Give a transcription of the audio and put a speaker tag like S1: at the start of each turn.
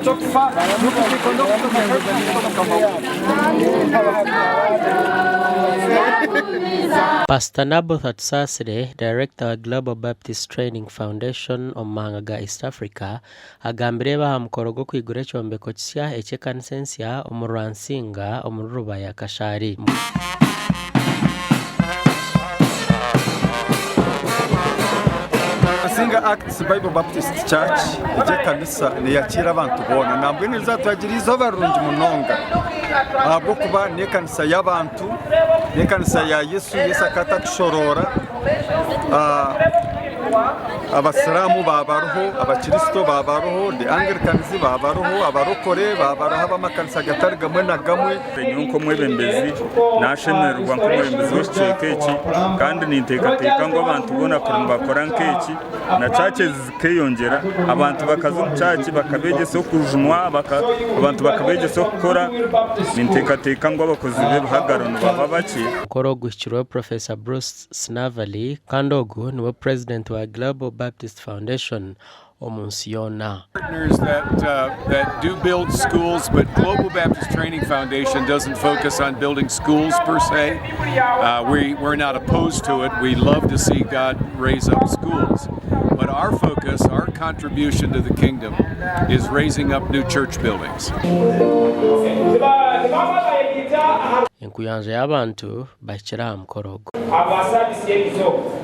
S1: ky'okufa n'okuziika n'okuzoka Mukama waitu.
S2: Pastor Naboth Atusaasire, Director wa Global Baptist Training Foundation omu mahanga ga East Africa, agambire ebi aha mukoro gw'okwigura ekyombeko kisya eky'ekanisa ensya omu Rwansinga omuri Rubaya Kashari.
S1: Rwansinga Acts Bible Baptist Church egi ekanisa neyakiira abantu boona nambwenu erizatwagira eizooba rirungi munonga ahabw'okuba n'ekanisa y'abantu, n'ekanisa ya Yesu, Yesu akaba atakushoroora. Abasiraamu babaruho, Abakiristo babaruho, the Anglicans babaruho, Abarokore babaruho ab'amakanisa gatari gamwe na gamwe.
S3: Nyowe nk'omwebembezi nashemererwa nk'omwebembezi w'ekicweka eki kandi ninteekateeka ngu abantu boona kuri nibakora nk'eki na churches zikeyongyera abantu bakaza omu church bakabeegyesa okujunwa abantu bakabeegyesa okukora ninteekateeka ngu abakozi b'ebihagaro nibaba bakye.
S2: Omukoro oguhikirweho Professor Bruce Snavely kandi ogu niwe Purezidenti wa Global Baptist Foundation omu nsi yoona.
S4: Partners that, uh, that do build schools, but Global Baptist Training Foundation doesn't focus on building schools per se. Uh, we, we're not opposed to it. We love to see God raise up schools. But our focus, our contribution to the kingdom, is raising up new church buildings.
S2: Enkuyanja y'abantu bahikire aha mukoro ogu.